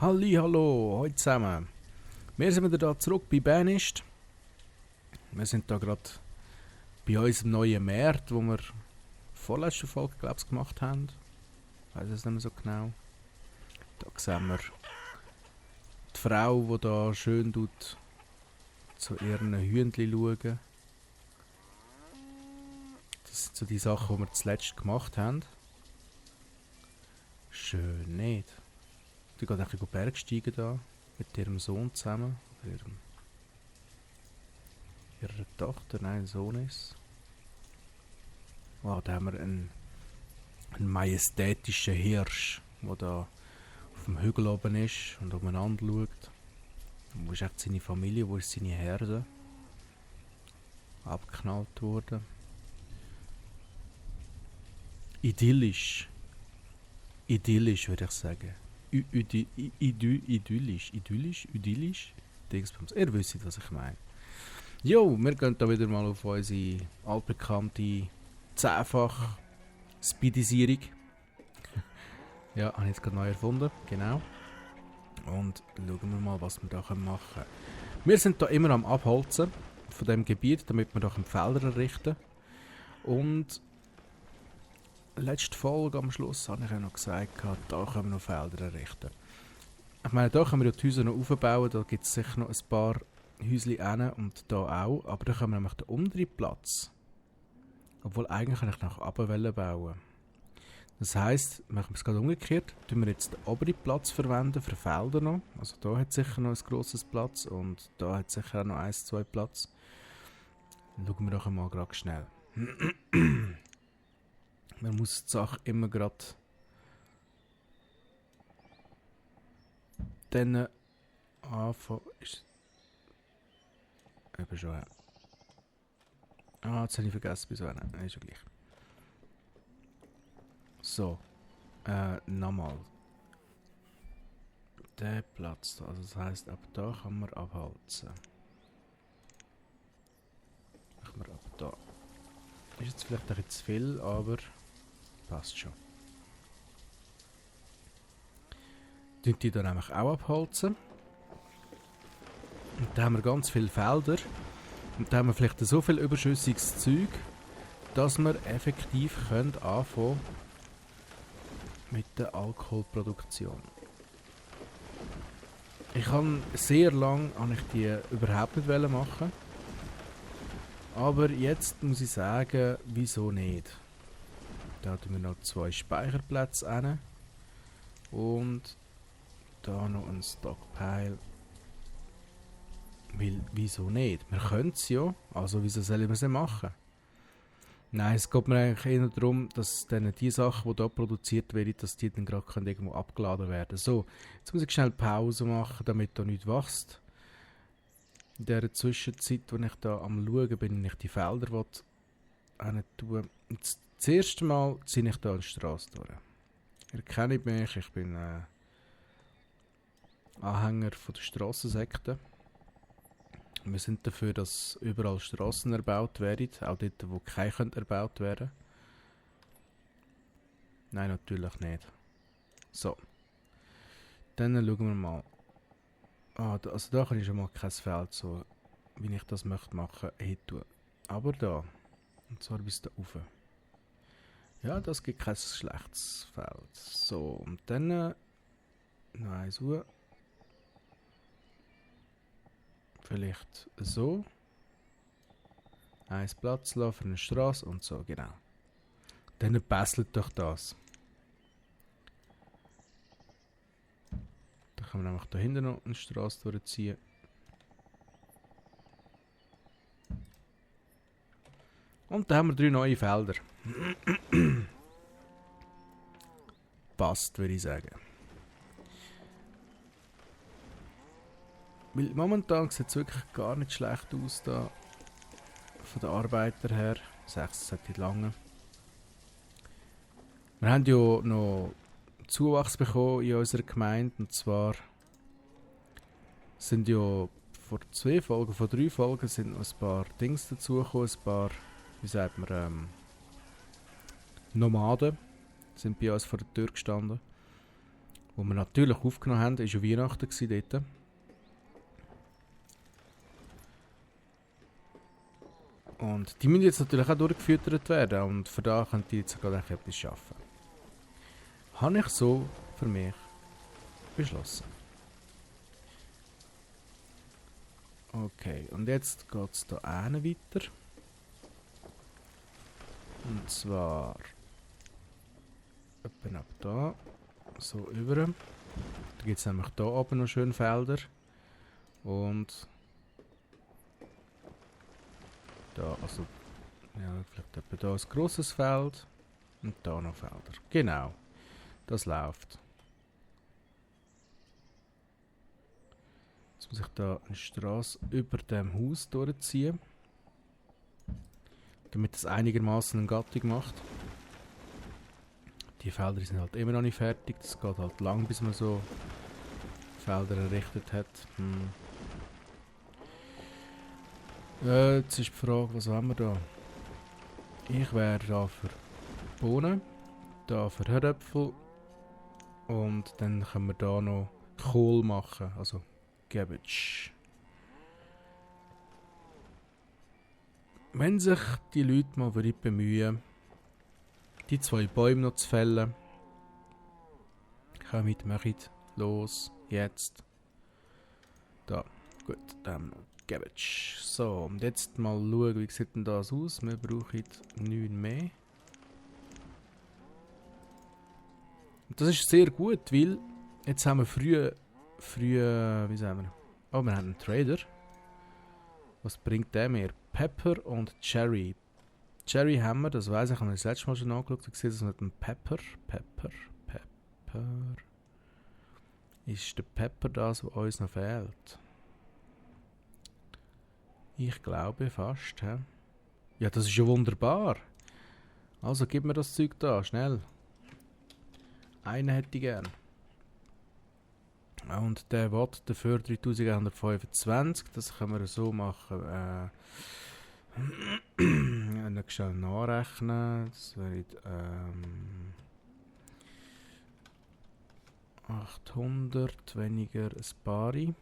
Hallo, heute zusammen. Wir sind wieder da zurück bei Banished. Wir sind da gerade bei unserem neuen Markt, wo wir vorletzte Folge, glaube ich, gemacht haben. Ich weiß es nicht mehr so genau. Da sehen wir die Frau, die da schön zu ihren Hühnchen schauen. Das sind so die Sachen, die wir zuletzt gemacht haben. Schön, nicht? Die geht ein bisschen Bergsteigen da mit ihrem Sohn zusammen. Ihrer Tochter, nein, Sohn ist. Wow, da haben wir einen majestätischen Hirsch, der da auf dem Hügel oben ist und umeinander schaut. Wo ist echt seine Familie, wo ist seine Herde? Abgeknallt worden. Idyllisch. Idyllisch, würde ich sagen. Idyllisch. Dingsbums. Ihr wisst, was ich meine. Jo, wir gehen da wieder mal auf unsere altbekannte 10-fach Speedisierung. Ja, habe ich jetzt gerade neu erfunden, genau. Und schauen wir mal, was wir da machen können. Wir sind da immer am Abholzen von dem Gebiet, damit wir da Felder errichten. Und letzte Folge am Schluss habe ich ja noch gesagt, da können wir noch Felder errichten. Ich meine, da können wir die Häuser noch aufbauen, da gibt es sicher noch ein paar Häuschen hin und da auch, aber da können wir nämlich den unteren Platz. Obwohl eigentlich kann ich nach oben bauen. Das heisst, machen wir es gerade umgekehrt, tun wir jetzt den oberen Platz verwenden für Felder noch. Also da hat sicher noch ein grosses Platz und da hat sicher auch noch 1-2 Platz. Dann schauen wir doch einmal gerade schnell. Man muss die Sache immer gerade dann anfangen. Eben schon, ja. Ah, jetzt habe ich vergessen, bis wann. Ist ja gleich. So. Nochmal. Der Platz da. Also das heisst, ab da kann man abholzen. Machen wir ab da. Ist jetzt vielleicht ein bisschen zu viel, aber passt schon. Die dann nämlich auch abholzen. Und da haben wir ganz viele Felder. Und da haben wir vielleicht so viel überschüssiges Zeug, dass wir effektiv anfangen können mit der Alkoholproduktion. Ich habe sehr lange die überhaupt nicht machen. Aber jetzt muss ich sagen, wieso nicht? Da tun wir noch 2 Speicherplätze hin. Und da noch ein Stockpile. Weil, wieso nicht? Wir können es ja, also wieso sollen wir es machen? Nein, es geht mir eigentlich eher darum, dass dann die Sachen, die hier produziert werden, dass die dann gerade irgendwo abgeladen werden. So, jetzt muss ich schnell Pause machen, damit da nichts wächst. In der Zwischenzeit, wo ich da am Schauen bin, wenn ich die Felder tue. Das erste Mal ziehe ich da eine Straße durch. Ihr kennt mich, ich bin Anhänger von der Strassensekte. Wir sind dafür, dass überall Strassen erbaut werden, auch dort, wo keine erbaut werden. Nein, natürlich nicht. So. Dann schauen wir mal. Also da kann ich schon mal kein Feld, so wie ich das möchte machen, hin tun. Aber da. Und zwar bis da rauf. Ja, das gibt kein schlechtes Feld. So, und dann noch eins hoch. Vielleicht so. Eins Platz lassen für eine Straße und so, genau. Dann passelt doch das. Dann kann man nämlich da hinten noch eine Straße durchziehen. Und dann haben wir 3 neue Felder. Passt, würde ich sagen. Weil momentan sieht es wirklich gar nicht schlecht aus da. Von den Arbeitern her. 6 lange. Wir haben ja noch Zuwachs bekommen in unserer Gemeinde. Und zwar sind ja vor 3 Folgen sind noch ein paar Dings dazugekommen. Ein paar, wie sagt man, Nomaden sind bei uns vor der Tür gestanden. Wo wir natürlich aufgenommen haben, war ja Weihnachten dort. Und die müssen jetzt natürlich auch durchgefüttert werden und für da könnt ihr jetzt gerade etwas schaffen. Habe ich so für mich beschlossen. Okay, und jetzt geht es hier weiter. Und zwar etwa ab da, so über. Da gibt es nämlich hier oben noch schöne Felder. Und da, also, ja, vielleicht etwa da ein grosses Feld. Und da noch Felder. Genau, das läuft. Jetzt muss ich da eine Straße über dem Haus durchziehen. Damit es einigermaßen eine Gattung macht. Die Felder sind halt immer noch nicht fertig. Das geht halt lang, bis man so Felder errichtet hat. Jetzt ist die Frage, was haben wir da? Ich wäre da für Bohnen, da für Herdöpfel und dann können wir da noch Kohl machen, also Cabbage. Wenn sich die Leute mal bemühen, die 2 Bäume noch zu fällen, kommt, macht los, jetzt. Da, gut, dann haben wir noch Cabbage. So, und jetzt mal schauen, wie sieht denn das aus? Wir brauchen 9 mehr. Und das ist sehr gut, weil jetzt haben wir früh, wie sagen wir? Oh, wir haben einen Trader. Was bringt der mir? Pepper und Cherry. Cherry haben wir, das weiss ich, habe ich das letzte Mal schon angeschaut und gesehen, dass wir einen Pepper. Ist der Pepper das, was uns noch fehlt? Ich glaube fast. He? Ja, das ist ja wunderbar. Also gib mir das Zeug da, schnell. Einen hätte ich gern. Und der Watt dafür 3125. Das können wir so machen. Noch schnell nachrechnen. Das wäre 800 weniger ein Pari.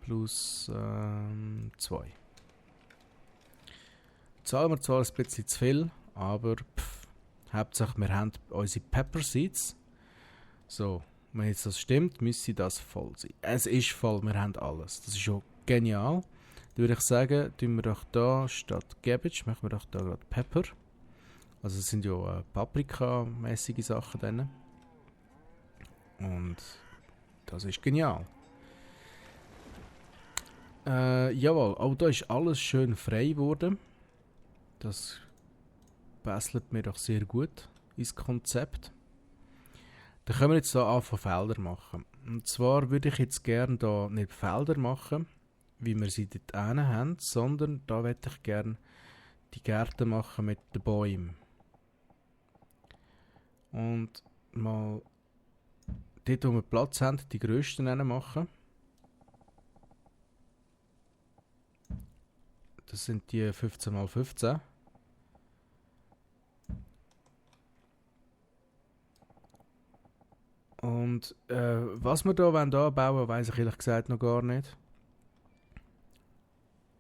Plus 2. Zahlen wir zwar ein bisschen zu viel, aber Hauptsache wir haben unsere Pepper Seeds. So, wenn jetzt das stimmt, müsste das voll sein. Es ist voll, wir haben alles. Das ist schon genial. Dann würde ich sagen, tun wir doch da statt Cabbage, machen wir doch da gerade Pepper. Also es sind ja Paprika-mäßige Sachen drin. Und das ist genial. Jawohl, auch da ist alles schön frei geworden. Das passt mir doch sehr gut ins Konzept. Dann können wir jetzt hier anfangen Felder machen. Und zwar würde ich jetzt gerne da nicht Felder machen, wie wir sie dort haben, sondern da möchte ich gerne die Gärten machen mit den Bäumen. Und mal dort, wo wir Platz haben, die grössten machen. Das sind die 15×15. Und was wir da bauen wollen, weiss ich ehrlich gesagt noch gar nicht.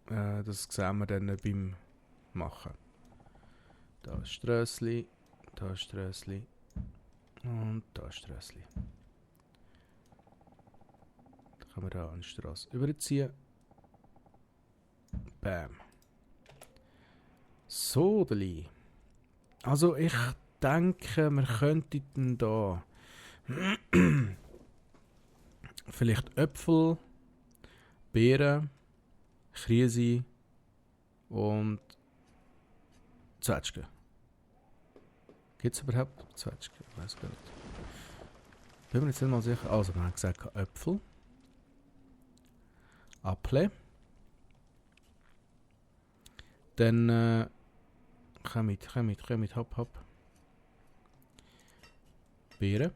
Das sehen wir dann beim Machen. Da ist Strössli, da ist Strössli und da ist Strössli. Dann können wir da eine Straße überziehen. Bam. So, Deli. Also ich denke, wir könnten da vielleicht Äpfel, Beeren, Krise und Zwetschgen. Gibt es überhaupt Zwetschgen? Ich weiß gar nicht. Bin mir jetzt nicht mal sicher. Also, wir haben gesagt Äpfel, Apfel. Dann kommt, hopp. Beeren.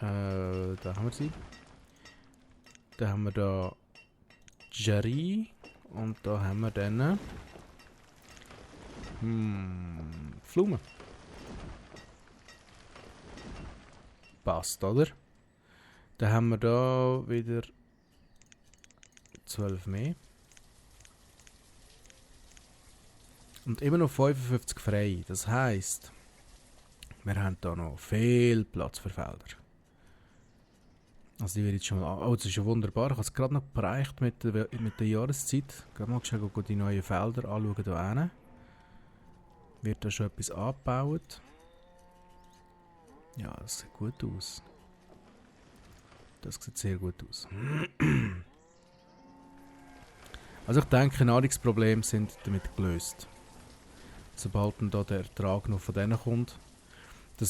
Da haben wir sie. Da haben wir da Jerry. Und da haben wir dann Pflaumen. Passt, oder? Dann haben wir da wieder 12 mehr. Und immer noch 55 frei. Das heisst, wir haben da noch viel Platz für Felder. Also die wird jetzt schon mal... Oh, das ist ja wunderbar. Ich habe es gerade noch bereicht mit der Jahreszeit. Gerade mal schauen, die neuen Felder anschauen hier hinten. Wird da schon etwas angebaut? Ja, das sieht gut aus. Das sieht sehr gut aus. Also ich denke, Nahrungsprobleme sind damit gelöst. Sobald dann da der Ertrag noch von denen kommt. Die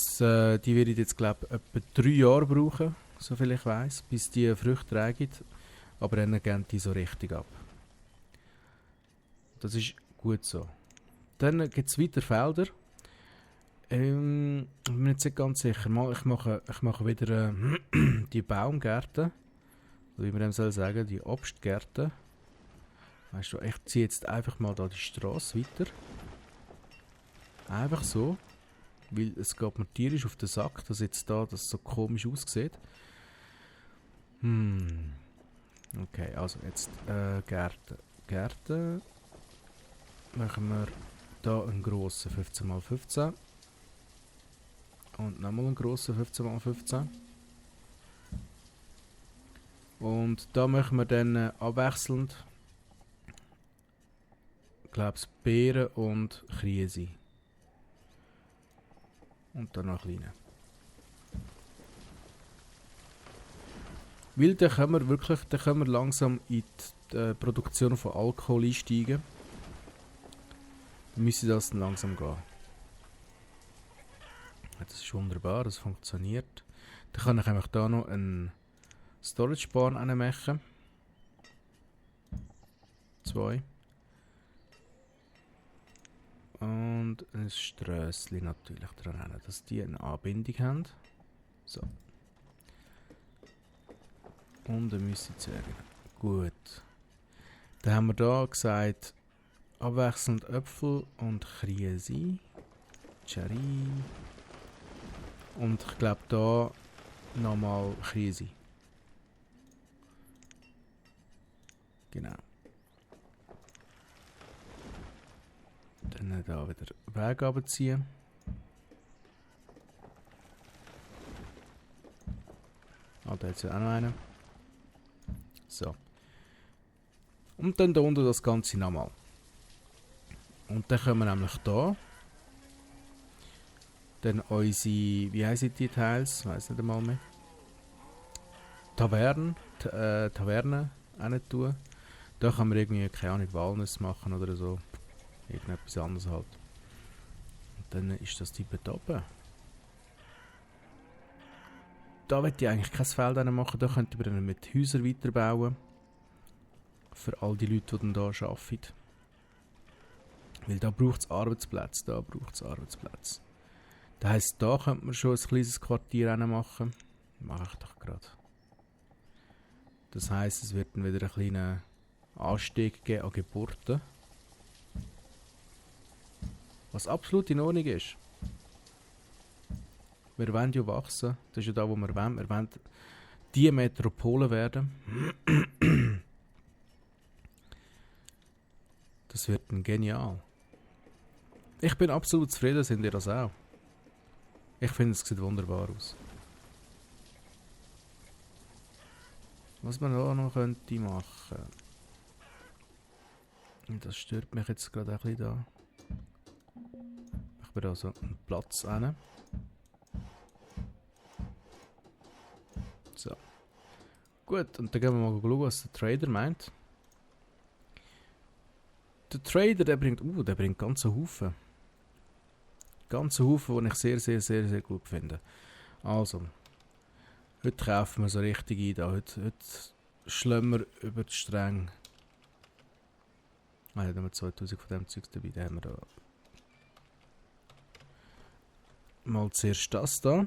werden jetzt, glaube ich, etwa 3 Jahre brauchen, soviel ich weiss, bis die Früchte tragen. Aber dann gehen die so richtig ab. Das ist gut so. Dann gibt es weiter Felder. Ich bin mir jetzt nicht ganz sicher. Ich mache wieder die Baumgärten. Wie man dem soll sagen, die Obstgärten. Weißt du, ich ziehe jetzt einfach mal da die Straße weiter. Einfach so. Weil es geht mir tierisch auf den Sack, dass jetzt da das so komisch aussieht. Okay, also jetzt Gärten. Gärten. Machen wir da einen grossen 15×15. Und nochmal einen grossen 15×15. Und da machen wir dann abwechselnd, glaube ich, Beeren und Krise. Und dann noch kleine. Weil dann können wir langsam in die Produktion von Alkohol einsteigen. Dann müsste das dann langsam gehen. Das ist wunderbar, das funktioniert. Dann kann ich einfach da noch einen Storage Barn machen. 2. Und ein Strössli natürlich dran, dass die eine Anbindung haben. So. Und dann müssen sie sagen. Gut. Dann haben wir da gesagt, abwechselnd Äpfel und Krise. Cherry. Und ich glaube da nochmal Krise. Genau. Dann da wieder Weg runterziehen. Ah, da hat ja auch noch einen. So. Und dann da unten das Ganze nochmal. Und dann können wir nämlich da dann unsere, wie heissen die Teils? Weiss nicht einmal mehr. Taverne rein tun. Da kann man irgendwie, keine Ahnung, Walnuss machen oder so. Irgendetwas anderes halt. Und dann ist das die da oben. Da möchte ich eigentlich kein Feld machen. Da könnte man dann mit Häusern weiterbauen. Für all die Leute, die dann hier arbeiten. Weil da braucht es Arbeitsplätze. Das heisst, da könnte man schon ein kleines Quartier machen. Mache ich doch gerade. Das heisst, es wird dann wieder einen kleinen Anstieg geben an Geburten. Was absolut in Ordnung ist. Wir wollen ja wachsen. Das ist ja da, wo wir wollen. Wir wollen die Metropole werden. Das wird dann genial. Ich bin absolut zufrieden, sind ihr das auch? Ich finde, es sieht wunderbar aus. Was man auch noch könnte machen. Und das stört mich jetzt gerade ein bisschen da. Ich bin da so einen Platz hin. So. Gut, und dann gehen wir mal schauen, was der Trader meint. Der Trader, der bringt ganze Haufen. Ganze Haufen, die ich sehr, sehr, sehr, sehr gut finde. Also, heute kaufen wir so richtig ein. Da. Heute schlagen wir über die Stränge. Ah, da haben wir 2000 von dem Zeug dabei. Da haben wir da. Mal zuerst das da.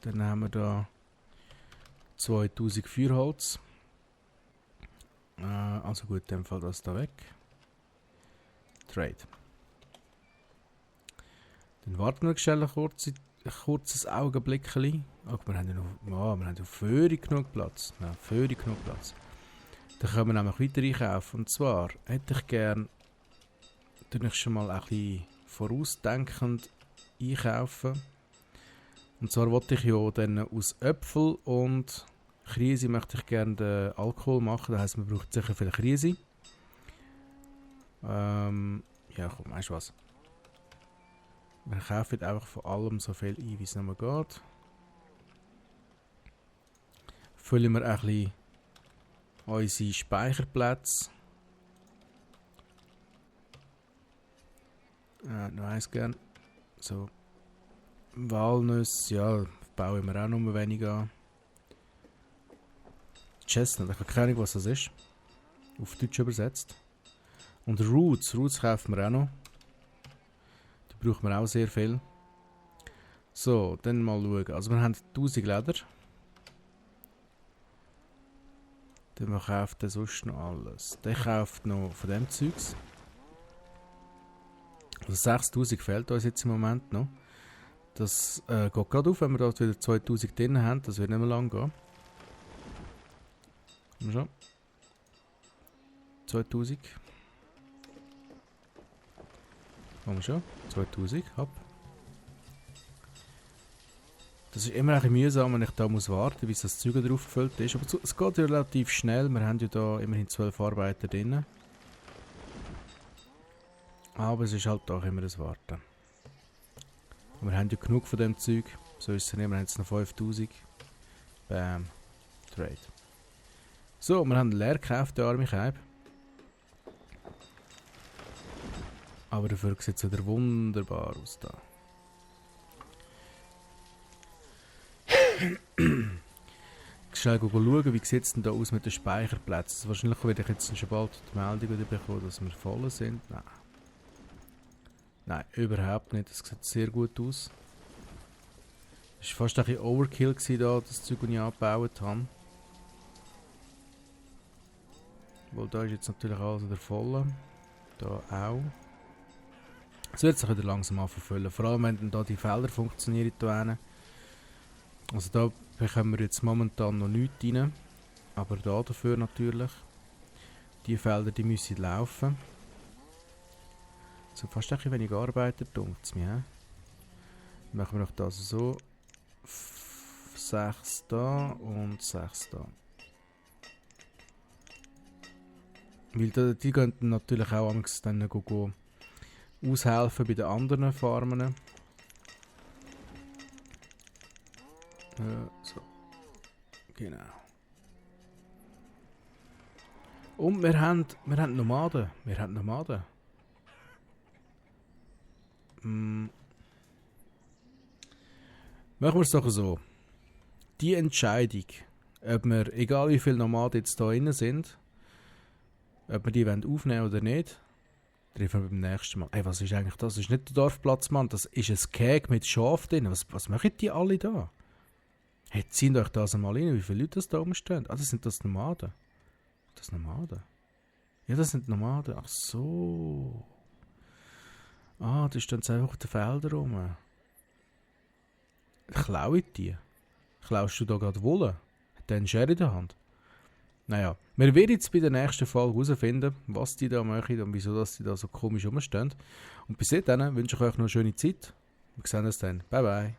Dann haben wir da 2000 Feuerholz. Also gut, in dem Fall das da weg. Trade. Dann warten wir schnell eine kurze kurzes Augenblickchen. Aber wir haben ja noch, wir haben ja völlig genug Platz. Ja, völlig genug Platz. Dann können wir nämlich weiter einkaufen. Und zwar hätte ich gern, ich schon mal ein bisschen vorausdenkend einkaufen. Und zwar wollte ich ja dann aus Äpfel und Krise möchte ich gerne den Alkohol machen. Das heisst, man braucht sicher viel Krise. Ja, komm, weißt du was? Wir kaufen einfach von allem so viel ein, wie es noch geht. Füllen wir ein bisschen unsere Speicherplätze. Noch eins gern. So. Walnüsse, ja, bauen wir auch noch wenig an. Chestnut, ich habe keine Ahnung, was das ist. Auf Deutsch übersetzt. Und Roots kaufen wir auch noch. Die brauchen wir auch sehr viel. So, dann mal schauen. Also wir haben 1000 Leder. Dann kauft der sonst noch alles. Der kauft noch von dem Zeugs. Also 6000 fehlt uns jetzt im Moment noch. Das geht gerade auf, wenn wir dort wieder 2000 drin haben. Das wird nicht mehr lang gehen. Mal schauen. 2000. Machen wir schon. 2000, hopp. Das ist immer ein bisschen mühsam, wenn ich da muss warten, bis das Zeug drauf gefüllt ist. Aber es geht ja relativ schnell. Wir haben ja da immerhin 12 Arbeiter drin. Aber es ist halt auch immer das Warten. Und wir haben ja genug von dem Zeug. So ist es nicht. Wir haben jetzt noch 5000. Bam. Trade. So, wir haben leer gekauft, der arme Keib. Aber dafür sieht es wieder wunderbar aus da. Schnell schauen, wie sieht es denn da aus mit den Speicherplätzen. Wahrscheinlich werde ich jetzt schon bald die Meldung bekommen, dass wir voll sind. Nein. Nein, überhaupt nicht. Das sieht sehr gut aus. Es war fast ein bisschen Overkill da, das Zeug, das ich angebaut habe. Weil da ist jetzt natürlich alles wieder voll. Da auch. Es wird sich wieder langsam anfüllen. Vor allem, wenn da die Felder funktionieren. Also da bekommen wir jetzt momentan noch nichts rein. Aber da dafür natürlich. Die Felder, die müssen laufen. So fast ein bisschen wenig Arbeiter, dunkt es mir. Dann machen wir noch das so. 6 da und 6 da. Weil die gehen natürlich auch dann aushelfen bei den anderen Farmen. So. Genau. Und wir haben Nomaden. Machen wir es doch so. Die Entscheidung, ob wir, egal wie viele Nomaden jetzt da drin sind, ob wir die aufnehmen wollen oder nicht, treffen wir beim nächsten Mal. Ey, was ist eigentlich das? Das ist nicht der Dorfplatzmann, das ist ein Keg mit Schaf drin. Was machen die alle da? Hey, zieht euch das einmal rein, wie viele Leute das da rumstehen. Ah, das sind das Nomaden. Das Nomaden? Ja, das sind Nomaden. Ach so. Ah, das stehen einfach auf den Feldern rum. Klaue die? Klaust du da gerade Wolle? Hat der einen Schere in der Hand? Naja, wir werden jetzt bei der nächsten Folge herausfinden, was die da machen und wieso dass die da so komisch rumstehen. Und bis dahin wünsche ich euch noch eine schöne Zeit. Wir sehen uns dann. Bye bye.